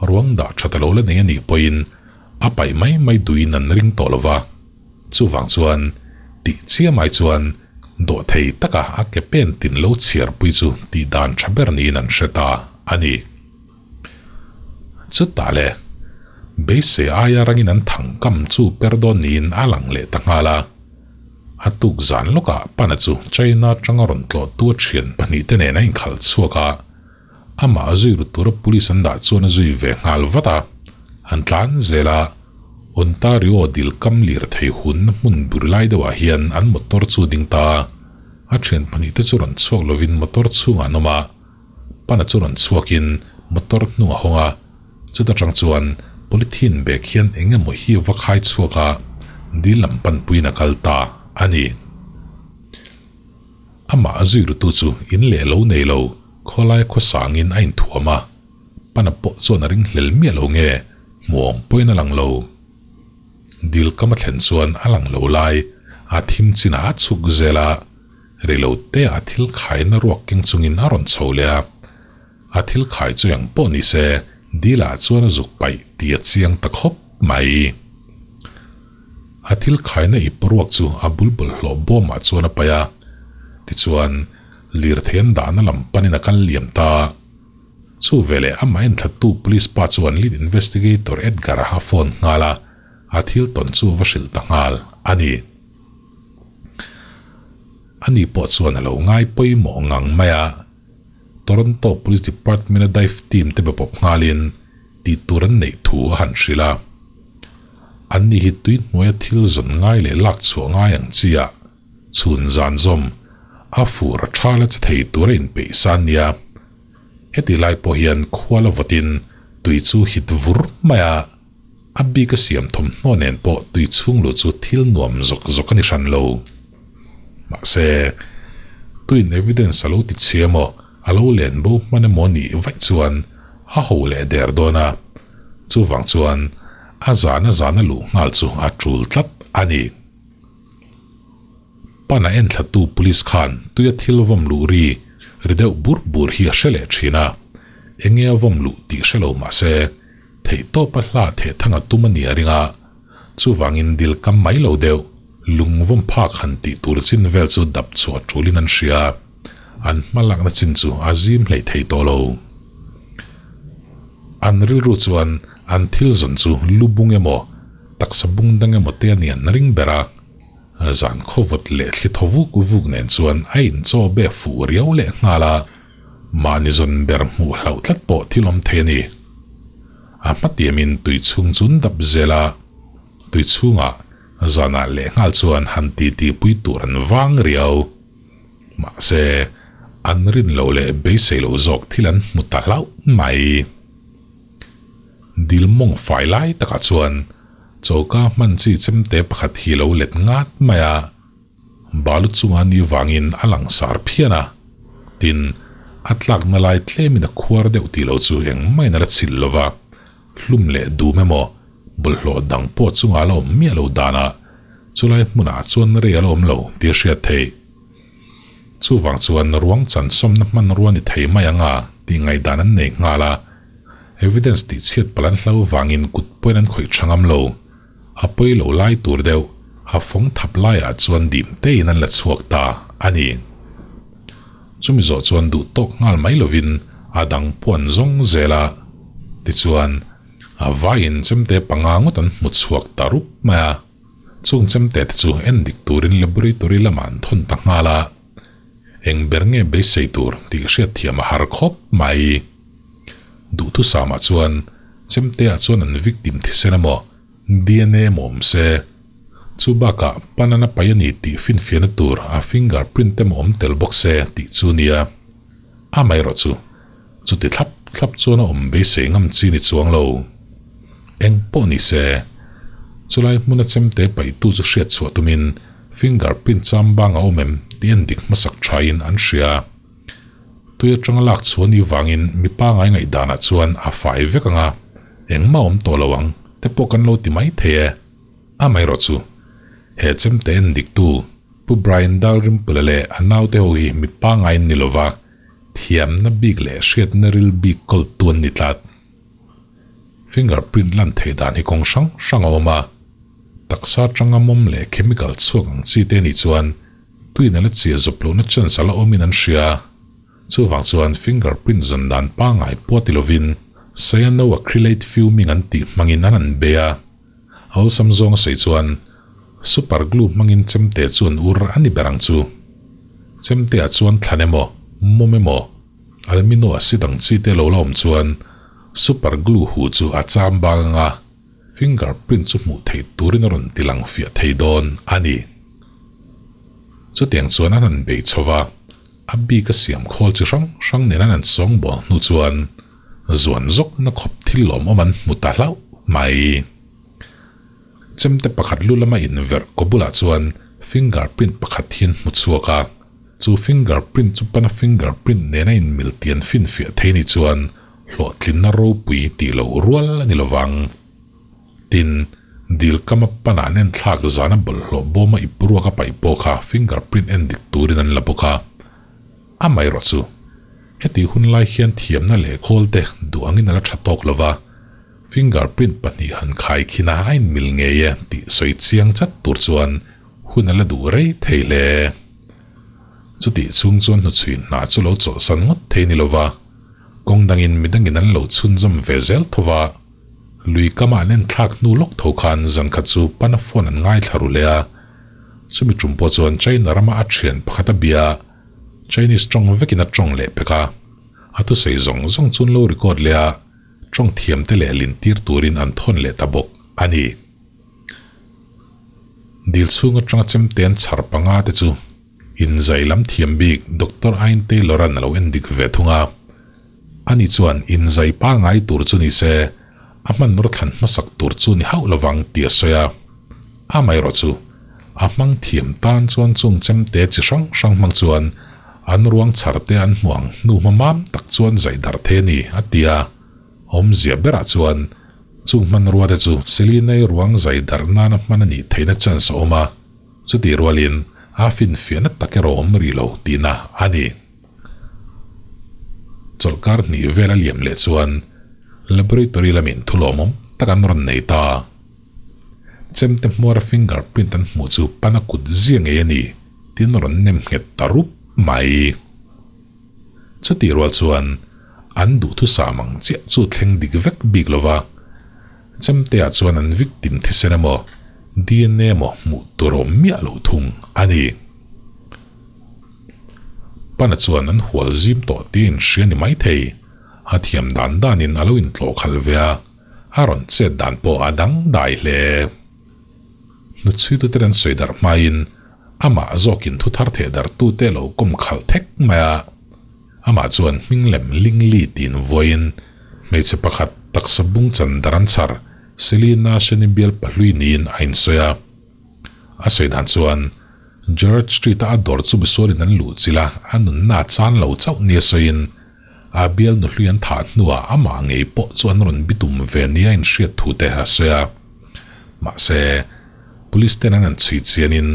ruang dah tha ta lo la nei a nih pawhin a paih mai mai duhin an ring tawh lo va. Chuvang chuan, tih chiam ai chuan dawhthei taka a ke pen tin lo chhiarpui chu tih dan tha ber niin an hre ta a ni. Chutah le, beisei aia rangin an thang kam chu per dawn niin a lang leh ta nghal a. A tuk zan lawkah Pana chu China atanga rawn tlawhtu a thian pahnihte nen a inkhalh chhuak a, amah a zui ru tura police an dah chuan a zui ve nghal vat a. An tlan zel a, Ontario dil kam lir thei hunna hmun bur lai deuhah hian an motor chu a ding ta a. A thian pahnihte chu rawn chhuak lovin motor chhungah an awm a. Pana chu rawn chhuakin motor hnung a hawng a, chuta tang chuan polythene bag hian eng emaw hi va khai chhuak a, dil lam panpuiin a kal ta a ni. Amah a zui rutu chu in leh lo nei lo, khawlai khawsangin a inthuam a, Pana pawh chuan a ring hlel miah lo nge hmuh awm pawhin a lang lo. Dil kam a thlen chuan a lang lo lai a thim chinah a chhuk zel a, Rilo te a thil khaina ruak keng chungin a rawn chho leh a, a thil khai chu eng pawh ni se Dila chuan a zuk paih tih a chiang ta khawp mai. A thil khaina ip ruak chu a bul bawlhhlawh bawmah chuan a paih a, tichuan lirthei an dahna lam panin a kal liam ta. Chu veleh amah enthlatu police pa chuan lead investigator Edgar-a a phone nghal a, a thil tawn chu va hrilh ta nghal a ni. Ani pawh chuan a lo ngai pawimawh ngang mai a, Toronto Police Department-a dive team te be pawp nghalin tih tur an neih thu a han hrilh a. Anni hi tui hnuaia thil zawn ngai leh lak chhuah ngai ang chi-ah chhun zan zawm a fur a tha la che thei tur a inpeih sa nia. Heti lai pawh hian khua la vawtin tui chu hit vur mai a. A bik a siam thawmhnaw nen pawh tui chhung luh chu thil nuam zawk zawk a ni hran lo. Mahse, tuin evidence a lo ti chhia emaw, a lo len bo hman emaw nih vaih chuan a ho leh der dawn a, chuvang chuan a zana zana luh nghal chu a tul tlat a ni. Pana enthlatu police khan tuia thil vawm luh ri ri deuh bur bur hi a hre leh thin a, enge a vawm luh tih hre lo mahse, Theihtawpa hla theh thang a tum a nia ring a, chuvangin dil kam mai lo deuh, lung vawm phak han tih tur chin vel chu dap chhuah tulin an hria. An hma lakna chin chu a zim hleih thei tawh lo. An rilru chuan an thil zawn chu lu bung emaw, taksa bung dang emaw te a ni an ring ber a, zan khawvawt leh thli thaw vuk vuk nen chuan a inchaw be fuh riau leh nghal a. Mahni zawn ber hmuh hlauh tlat pawh thil awm thei a ni. A hmatiamin tui chhung chu an dap zel a, tui chhungah zanah lehnghal chuan han titi pui tur an vang riau. Mahse, an rin loh leh beisei loh zawk thil an hmu ta hlauh mai. Dil mawng fai lai takah chuan choka hman chi chemte pakhat hi lo let ngat mai a. Balu chunga ni vangin a langsar phian a, tin, a tlakna lai tlemin a khuar deuh tih lo chu engmah in a la chhilh lo va, hlum leh dum emaw, bawlhhlawh dang pawh chunga a la awm miah lo danah chulai hmunah chuan rei a la awm lo tih a hriat theih. Chuvang chuan ruang chansawmna hmanrua ni thei mai anga tih ngaihdan an nei nghal a, evidence tih chhiat palh an hlau vangin kut pawhin an khawih tha ngam lo. A pawi lo lai tur deuh, a fawng thap laiah chuan dim tein an la chhuak ta a ni. Chumi zawh chuan duh tawk nghal mai lovin a dang pawh an zawng zel a, tichuan a vaiin chemte panga ngawt an hmu chhuak ta rup mai a. Chung chemte te chu en dik turin laboratory lamah an thawn ta nghal a, eng ber nge beisei tur tih hriatthiam a har khawp mai. Duhthusama chuan chemteah chuan an victim thisen emaw DNA emaw awm se. Chu bakah Panan a pai a ni tih finfiahna tur a finger print emaw awm tel bawk se tih chu nia. Amaherawh chu, chuti thlap thlap chuan a awm beisei ngam chi ni chuang lo. Eng pawh ni se, chulai hmuna chemte paihtu chu hriat chhuah tumin finger print cham bang a awm em tih en dik hmasak thain an hria. Tui atanga lak chhuah ni vangin mi pangai ngaihdanah chuan a fai vek ang a, engmah awm tawh lo ang te pawh kan lo ti mai thei e. Amaherawh chu, he chemte en diktu Pu Brian Dalrymple leh a naute ho hi mi pangai an ni lova, thiamna bik leh hriatna ril bik kawltu an ni tlat. Finger print lan theih dan hi kawng hrang hrang a awm a, taksa atanga mawm leh chemical chhuak ang chi te nih chuan tuin a la chiah zawp lohna chance a la awmin an hria. Chuvang chuan finger print zawn dan pangai pawh ti lovin cyanoacrylate fuming an tih hmangin an han bei a, a awlsam zawng a sawi chuan super glue hmangin chemte chu an ur a ni ber ang chu. Chemte ah chuan thlan emaw, mawm emaw, almino acid ang chi te lo la awm chuan super glue hu chu a cham bang ang a, finger print chu hmuh theih turin a rawn ti lang fiah thei dawn a ni. Chutiang chuan an han bei chho va, a bik a siam khawl chi hrang hrang nen an han sawngbawl hnu chuan zuan zawkna khawp thil lawmawm an hmu ta hlauh mai. Chemte pakhat lu lama inverh kaw bulah chuan finger print pakhat hi an hmu chhuak a, chu finger print chu pana finger print nena inmil tih an finfiah thei ni chuan hlawhtlinna ropui tih loh rual a ni lovang. Tin, dil kama pana an enthlak zana bawlhhlawh bawma ip ruak a paih pawh kha finger print en dik turin an la bawk a. Amaherawh chu, heti hun lai hian thiamna leh khawl te duh angin a la tha tawk lova, finger print pahnih han khai khin a a inmil ngei e tih sawi chiang chat tur chuan hun a la duh rei thei hle. Chutih chhung chuan hnuchhui hna chu lo chawlhsan ngawt thei ni lova, kawng dangin midangin an lo chhunzawm ve zel tho va, lui kama an enthlak hnu lawk tho khan zankhat chu pana phone an ngaithla ru leh a, chumi tum pawh chuan China rama a thian pakhat a bia Chinese tawng vekin a tawng leh pek a, a thusawi zawng zawng chu an lo record leh a, tawng thiamte leh lintir turin an thawn leh ta bawk a ni. Dil chhung atanga chemte an chhar panga te chu inzai lam thiam bik Doctor Ain Taylor-a'n a lo en dik ve thung a. Ani chuan inzai pangai tur chu ni se, a hmanraw thlan hmasak tur chu ni hauh lovang tih a sawi a. Amaherawh chu, a hmang thiam tan chuan chung chemte chi hrang hrang hmang chuan an ruang chhar te an hmu ang hnu hma mam tak chuan zai darh thei a ni, a ti a. Awmzia berah chuan chung hmanrua te chu Selinai ruang zai darh nana hman a nih theihna chance a awm a, chutih rualin a finfiahna tak erawh awm rih lo tihna a ni. Chawlhkar hnih vel a liam leh chuan laboratory lamin thulawmawm tak an rawn nei ta. Chemte hmuara finger print an hmuh chu pana kut zia ngei a ni tiin rawn nem nghet ta rup mai. Chutih rual chuan an duhthusam ang chiah chu thleng dik vek bik lova, Chemtea chuan an victim thisen emaw DNA emaw hmuh tur awm miah loh thung a ni. Pana chuan an hual zim tawh tih a inhria ni maithei, a thiam dan danin a lo intlawh khalh ve a, a rawn chet dan pawh a dangdai hle. Hnuchhuitute an sawi darh hmain amah zawkin thu thar theh darhtute a lo kawm khalh thek mai a. Amah chuan hming lem Ling Li tiin vuaiin hmeichhe pakhat taksa bung chan dar an chhar Selina Shenibial pahlui niin a insawi a. A sawi dan chuan Gerrard Street-a a dawr chu misualin an luh chilh a, a nunna a chan lo chauh nia sawiin a bial nuhlui an thah hnuah amah ngei pawh chu an rawn bitum ve nia inhriat thu te a sawi a. Mahse, Police ten an han chhui chianin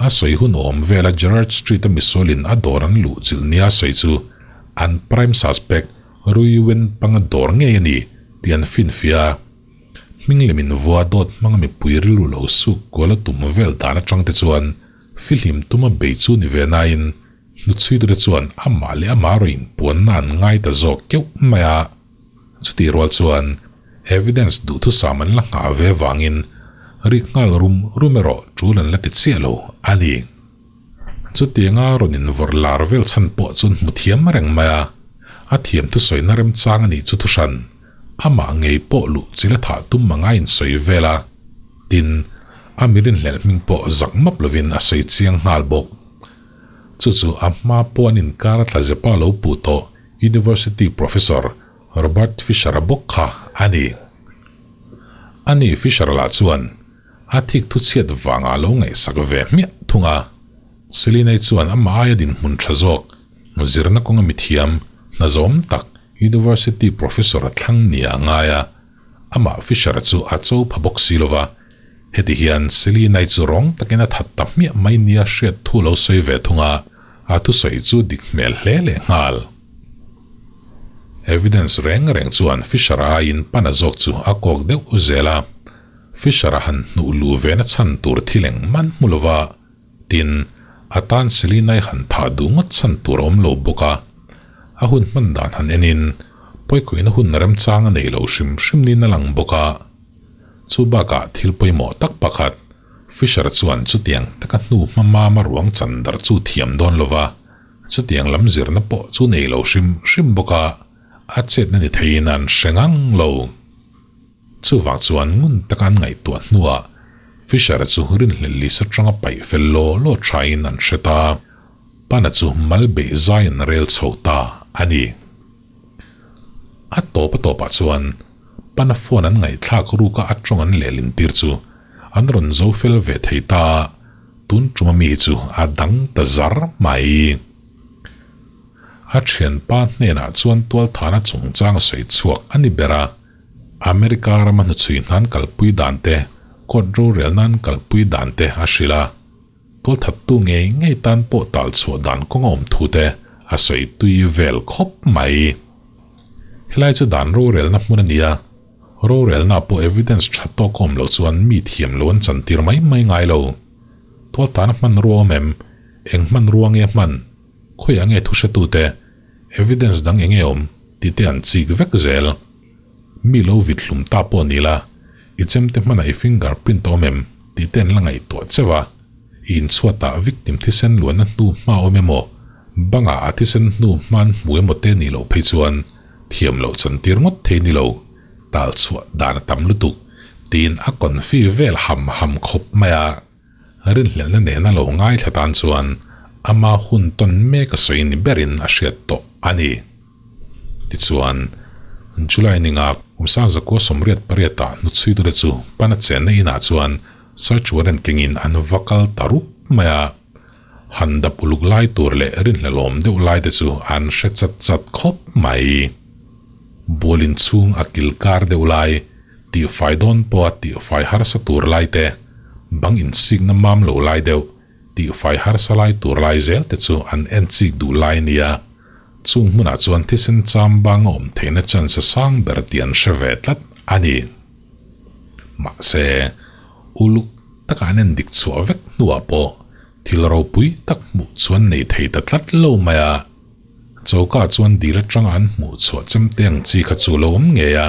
a sawi hun awm vela Gerrard Street-a misualin a dawr an luh chilh nia sawi chu an prime suspect Rui Wen Panga dawr ngei a ni tih an finfiah a. Hming lem invua dawt hmanga mipui rilru lo suk kual a tum vel dan atang te chuan fihlim tuma bei chu ni ve nain hnuchhuitute chuan amah leh amah rawn inpuanna an ngai ta zawk keuh mai a. Chutih rual chuan evidence duhthusam an la nghah ve vangin rik nghal rum rum erawh tul an la ti chiah lo a ni. Chutianga rawn invawrh lar vel chhan pawh chuan hmu thiam reng mai a, a thiam thusawina remchang a nih chu thuhran amah ngei pawh luh chil a thah tum anga insawi vel a. Tin, A mi rinhlelh hming pawh zak map lovin a sawi chiang nghal bawk. Chu chu a hma pawh an inkar a tla zepa lo puh tawh University Professor Robert Fisher-a bawk kha a ni. Ani Fisher-a lah chuan a thik thu chhiat vangah lo ngaihsak ve hmiah thung a. Selinai chuan amah aia dinhmun tha zawk zirna kawnga mithiam hna zawm tak University Professor a thlang nia a ngai a. Amah Fisher-a chu a cho pha bawk si lo va, heti hian Selinai chu rawng takin a that ta hmiah mai nia hriat thu lo sawi ve thung a, a thusawi chu dik hmel hle leh nghal. Evidence reng reng chuan Fisher-a aiin pana zawk chu a kawk deuh zel a, Fisher-a han hnuh luh ve na chhan tur thil eng man hmu lo va, tin, a tan Selinai han thah duh ngawt chhan tur a awm lo bawk a. A hun hman dan han enin pawikawihna hun remchang a nei lo hrim hrim niin a lang bawk a. Chu bakah thil pawimawh tak pakhat, Fisher chuan chutiang taka hnu hma mama ruang chan darh chu thiam dawn lo va, chutiang lam zirna pawh chu nei lo hrim hrim bawk a, a chetna ni theiin an hre ngang lo. Chuvang chuan ngun taka an ngaihtuah hnuah Fisher chu rinhlelh lisa tanga paih fel law law thain an hre ta. Pana chu mal beih zai an rel chho ta a ni. A tawp a tawpah chuan Pana phone an ngaihthlak ruka a tawng an lehlin tir chu an rawn zo fel ve thei ta a, tun tuma mi chu a dang ta zar mai. A thianpa hnenah chuan tualthana chungchang a sawi chhuak a ni ber a. America rama hnuchhui hnan kalpui dan te, court rorel nan kalpui dan te a hrilh a. Tualthattu ngei ngei tan pawh tal chhuah dan kawng a awm thu te a sawi tui vel khawp mai. Helai chu dan rorelna hmun a ni a, rorelna pawh evidence tha tawk a awm loh chuan mi thiam lo an chantir mai mai ngai lo. Tualtana hmanrua awm em? Eng hmanrua nge hman? Khawiah nge thuhretute? Evidence dang enge awm? Tih te an chik vek zel. Mi lo vit hlum ta pawh ni la, i chemte hmanah i finger print a awm em tih te an la ngaihtuah cheuh a. I inchhuatah victim thisen luanna hnu hma awm emaw, bangah a thisen hnu hman hmu emaw te nih loh phei chuan thiam loh chantir ngawt thei ni lo, tal chhuah dan a tam lutuk tiin a confi vel ham ham khawp mai a. Rinhlelhna nena lo ngaithla tan chuan ama hun tawn mek a sawi ni berin a hriat tawh a ni. Tichuan, July ninga kum sangzakua 88 ah hnuchhuitute chu pana chenna inah chuan search warrant kengin an va kal ta rup mai a. Han dap uluk lai tur leh rinhlelawm deuh lai te chu an hre chat chat khawp mai. Bualin chhung a kil kar deuh lai, tihfai dawn pawha tihfai harsa tur lai te, bang insikna mam lo lai deuh, tihfai harsa lai tur lai zel te chu an en chik duh lai a nia. Chung hmunah chuan thisen cham bang a awm theihna chance a sang ber tih an hre ve tlat a ni. Mahse, uluk taka an en dik chhuah vek hnuah pawh thil ropui tak hmuh chuan nei thei ta tlat lo mai a. Choka chuan dil atanga an hmuh chhuah chemte ang chi kha chu lo awm ngei a,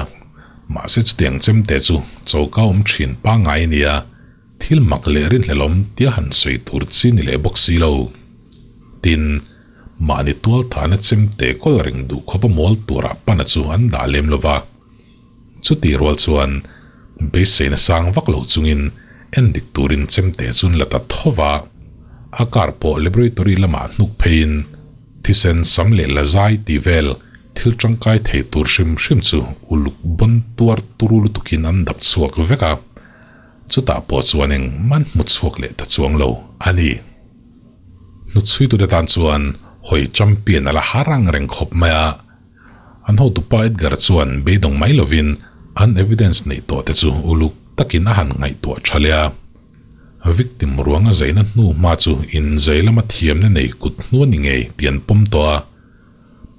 mahse chutiang chemte chu choka awm thin pangngai a nia. Thil mak leh rinhlelawm tia han sawi tur chi ni leh bawk si lo. Tin, mahni tualthahna chemte kawl reng duh khawp a mawl turah pana chu an dah lem lo va. Chutih rual chuan beiseina sang vak lo chungin en dik turin chemte chu an la ta tho va. A car pawh laboratory lamah hnuk pheiin thisen sam leh la zai tih vel thil tangkai thei tur hrim hrim chu uluk bawn tuar turu lutukin an dap chhuak vek a. Chutah pawh chuan eng man hmu chhuak leh ta chuang lo a ni. Hnuchhuitute tan chuan hawi champion a la har ang reng khawp mai a. An hotupa Edgar chuan beidawng mai lovin an evidence neih tawh te chu uluk takin a han ngaihtuah tha leh a. Victim ruang a zaina hnu hma chu inzai lama thiamna nei kut hnu a ni ngei tih an pawm tawh a.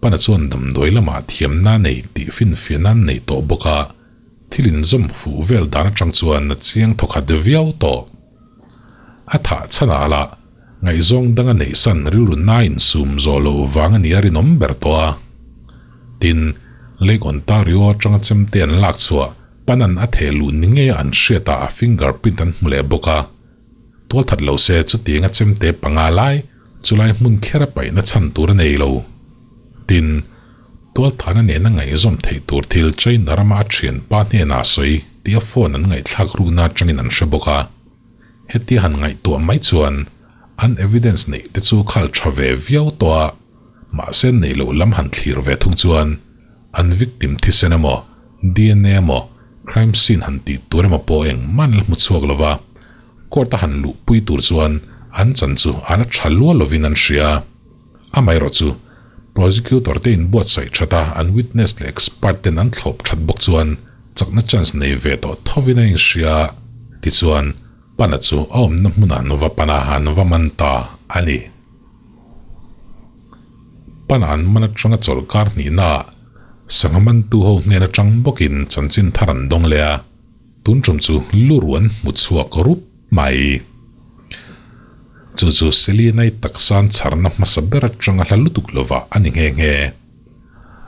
Pana chuan damdawi lamah thiamna nei tih finfiahna an nei tawh bawk a. Thil inzawm fuh vel dan atang chuan a chiang thawkhat viau tawh. A thah chhan ah lah ngaihzawng danga neih san rilru nai insum zawh loh vang a nih a rinawm ber tawh a. Tin, Lake Ontario atanga chemte an lak chhuah panan a theh luh ni ngei a an hriat ah a finger print an hmu leh bawk a. Tualthat lo se chutiang a chemte panga lai chulai hmun kher a paihna chhan tur a nei lo. Tin, Tualthana nena ngaihzawm theih tur thil China rama a thianpa hnenah a sawi tih a phone an ngaihthlak rukna atangin an hre bawk a. Hetia han ngaihtuah mai chuan an evidence neih te chu khal tha ve viau tawh a, mahse neih loh lam han thlir ve thung chuan an victim thisen emaw, DNA emaw, crime scene han tih tur emaw pawh engmah an la hmu chhuak lo va, court a han luhpui tur chuan an chan chu a la tha lual lovin an hria. Amaherawh chu, prosecutor te inbuatsaih that a, an witness leh expert ten an thlawp that bawk chuan chakna chance nei ve tawh thovin an inhria. Tichuan, Pana chu a awmna hmunah an va pan a, an va man ta a ni. Pana an man atanga chawlhkar hnihnaah sangha mantu ho hnen atang bawkin chanchin thar an dawng leh a, tun tum chu lu an hmu chhuak rup mai. Chu chu Selina-i taksa an chharna hmasa ber atanga hla lutuk lovah a ni nghe nghe.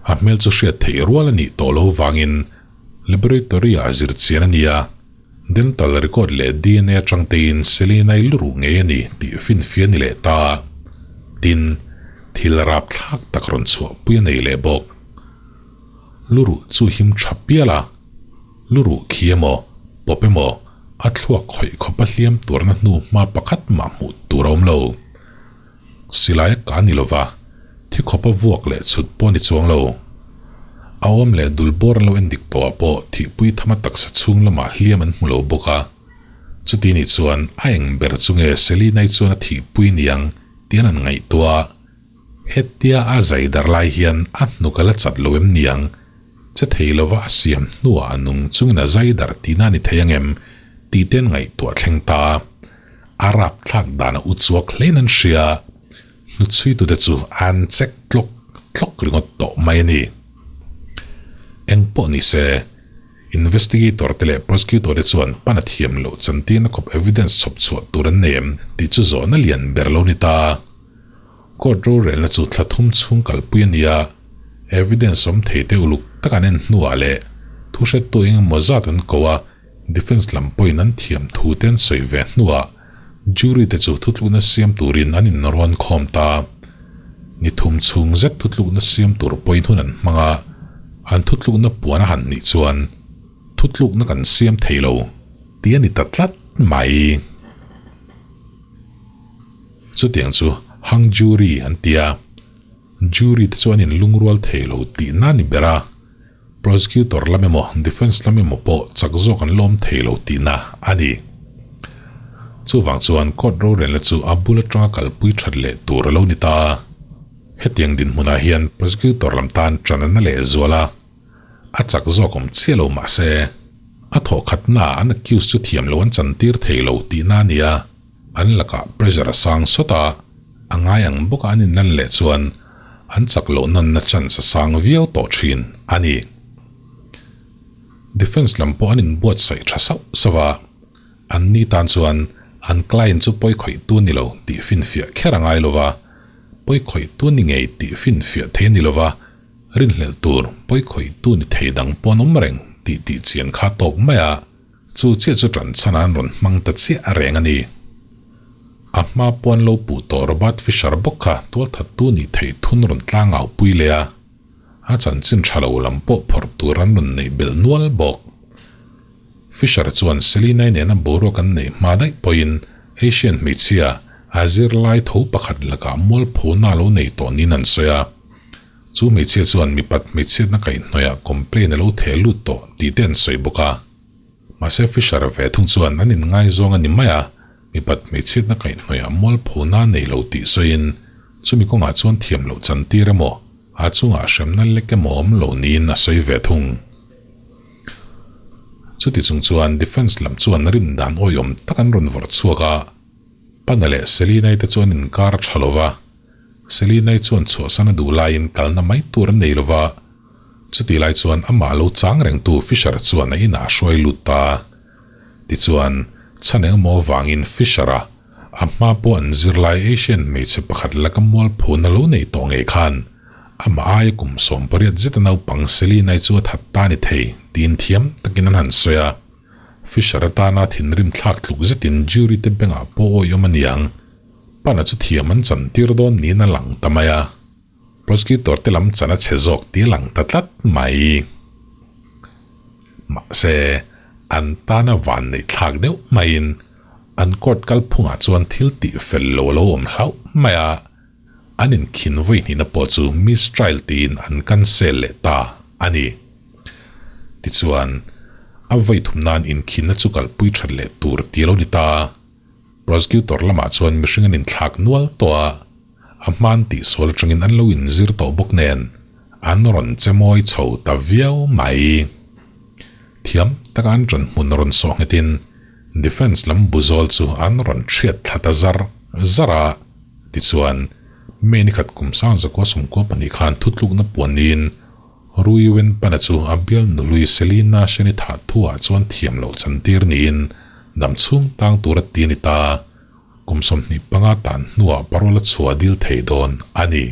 A hmel chu hriat theih rual a nih tawh lo vangin laboratory-ah zir chian a ni a, dental record leh DNA atang tein Selina-i lu ruh ngei a ni tih finfia a ni leh ta. Tin, thil rapthlak tak rawn chhuahpui a nei leh bawk. Lu ruh chu him tha pial a. Lu ruh khi emaw, pawp emaw, a thluak khawih khawpa hliam tuarna hnu hma pakhat mah hmuh tur a awm lo. Silai a ka ni lova, thi khawpa vuak leh chhut pawh ni chuang lo. A awm leh dul bawr an lo en dik tawhah pawh thihpui thama taksa chhung lamah hliam an hmu lo bawk a. Chuti nih chuan a eng ber chu nge Selina-i chuan a thihpui niang tian an ngaihtuah a. Hetia a zai dar lai hian a hnuk a la chat lo em niang? Che thei lova a siam hnuah a nung chungin a zai dar tihna a ni thei ang em? tih te an ngaihtuah thleng ta a. A rapthlak dan a u chuak hlein an hria. Hnuchhuitute chu an chek tlawk tlawk ringawt tawh mai a ni. Eng pawh ni se, investigator te leh prosecutor te chuan pan a thiam loh chantirna khawp evidence chhawp chhuah tur an nei em tih chu zawhna lian ber lo ni ta. Court rorelna chu thla thum chhung kalpui a ni a, evidence awm thei te uluk tak an en hnuah leh thu hrettu eng emaw zat an ko a, defence lam pawhin an thiam thu te an sawi ve hnuah jury te chu thutlukna siam turin an inrawn khawm ta. Ni thum chhung zet thutlukna siam tur pawhin hun an hmang a, an thutlukna puan a han nih chuan thutlukna kan siam thei lo tih a ni ta tlat mai. Chutiang chu hung jury an ti a, jury te chu an inlungrual thei lo tihna a ni ber a, prosecutor lam emaw defence lam emaw pawh chak zawk an lawm thei lo tihna a ni. Chuvang chuan court rorelna chu a bul atanga kalpui that leh tur a lo ni ta a, hetiang dinhmunah hian prosecutor lam tan tan a na leh zual a, A chak zawk awm chiah lo mahse, a thawh khatnaah an accused chu thiam lo an chantir thei lo tihna a ni a, an lakah pressure a sang sawt a, a ngai ang bawka an inlan leh chuan an chak loh nawnna chance a sang viau tawh thin a ni. Defence lam pawh an inbuatsaih tha sauh sauh a, an ni tan chuan an client chu pawi khawihtu ni lo tih finfiah kher a ngai lo va, pawi khawihtu ni ngei tih finfiah thei a ni lo va, Rinhlelh tur pawi khawihtu ni thei dang pawh an awm reng tih tih chian kha tawk mai a, chu chiah chu ṭan chhan an rawn hmang ta chiah reng a ni. A hma pawh an lo puh tawh Robert Fisher bawk kha tualthattu nih theih thun rawn tlang au pui leh a, a chanchin ṭha lo lam pawh phawrh tur an rawn neih belh nual bawk. Fisher chuan Selina-i nena boruak an neih hma daih pawhin Asian hmeichhia a zirlai tho pakhat lakah mualphona a lo nei tawh niin an sawi a. Chu hmeichhia chuan mipat hmeichhiatna kaihhnawihah complain a lo theh lut tawh tih te an sawi bawk a. Mahse Fisher ve thung chuan an inngaizawng a ni mai a, mipat hmeichhiatna kaihhnawihah mualphona a nei lo tih sawiin chumi kawngah chuan thiam loh chantir emaw a chungah hremna lek emaw awm lo niin a sawi ve thung. Chuti chung chuan defence lam chuan rindan awihawm tak an rawn vawrh chhuak a, Pana leh Selina-i te chuan inkar a tha lo va, Selina-i chuan chhuahsan a duh laiin kalna mai tur a nei lo va, chutih lai chuan amah lo chang rengtu Fisher chuan a inah a hruai lut ta a. Tichuan, chhan engemaw avangin Fisher-a a hma pawh an zirlai Asian hmeichhe pakhat laka mualphun a lo nei tawh ngei khan amah aia kum 18 zeta naupang Selina-i chu a that ta a ni thei tiin thiam takin an han sawi a. Fisher atana thinrim thlak tluk zetin jury te bengah pawh awihawm a niang. Pana chu thiam an chan tir dawn niin a lang ta mai a, prosecutor te lam chan a chhe zawk tih a lang ta tlat mai. Mahse, an tana van neih thlak deuh maiin An court kalphungah chuan thil tih fel lo a lo awm hlauh mai a, an inkhin vawi hnihna pawh chu mistrial tiin an cancel leh ta a ni. Tichuan, a vawi thum nan inkhinna chu kalpui that leh tur ti a lo ni ta. Prosecutor lamah chuan mihring an inthlak nual tawh a, a hman tihsual atangin an lo inzir tawh bawk nen an rawn che mawi chho ta viau mai. Thiam taka an ṭan hmun rawn sawh nghetin defence lam buzawl chu an rawn ṭhiat thla ta zar zar a, tichuan May ni khat kum sang zakua sawmkua pahnih khan thutlukna puan niin Rui Wenpana chu a bial nului Selina Sheni thah thuah chuan thiam loh chantir niin dam chhung tang tura ti a ni ta. Kum 25 tan hnuah parole a chhuah dil thei dawn a ni.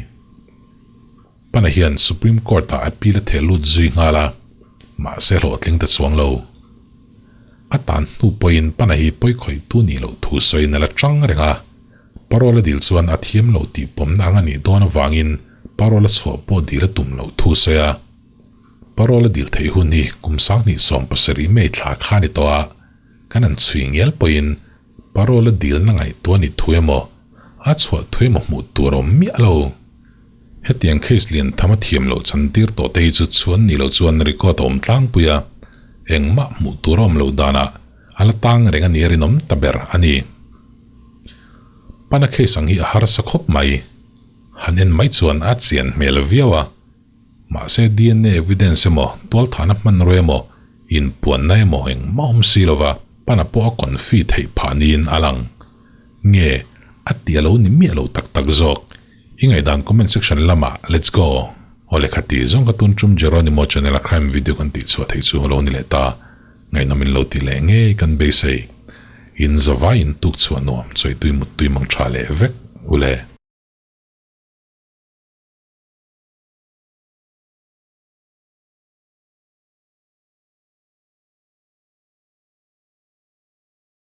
Pana hian Supreme Court-ah appeal a theh lut zui nghal a, mahse hlawhtling ta chuang lo. A tan hnu pawhin Pana hi pawi khawihtu nih loh thu sawiin a la chang reng a, parole a dil chuan a thiam lo tih pawmna ang a nih dawn avangin parole a chhuah pawh dil a tum loh thu sawi a. Parole a dil theih hun hi kum 2017 May thla kha a ni tawh a, kan han chhui ngial pawhin Parole a dilna ngaihtuah ni thu emaw, a chhuah thu emaw hmuh tur a awm miah lo. Hetiang case lian tham a thiam loh chantir tawh te hi chu chhuan ni lo chuan record a awm tlangpui a, engmah hmuh tur a awm loh danah a la tang reng a nih a rinawm ta ber a ni. Pana case ang hi a harsa khawp mai. Han en mai chuan a chian hmel viau a. Mahse DNA evidence emaw, tualthahna hmanrua emaw, inpuanna emaw engmah awm si lova pana pawh a confi theih phah niin a lang. Nge, a ti a lo ni miah lo tak tak zawk. I ngaihdan comment section lamah let's go! Aw lehkha ti zawng ka tun tum Jeronimo channel a crime video kan tih chhuah theih chu lo ni leh ta. Ngaihnawm in lo ti leh ngei kan beisei. In zavai in tuk chhuah nuam, chawitui muttui mang tha leh vek ule.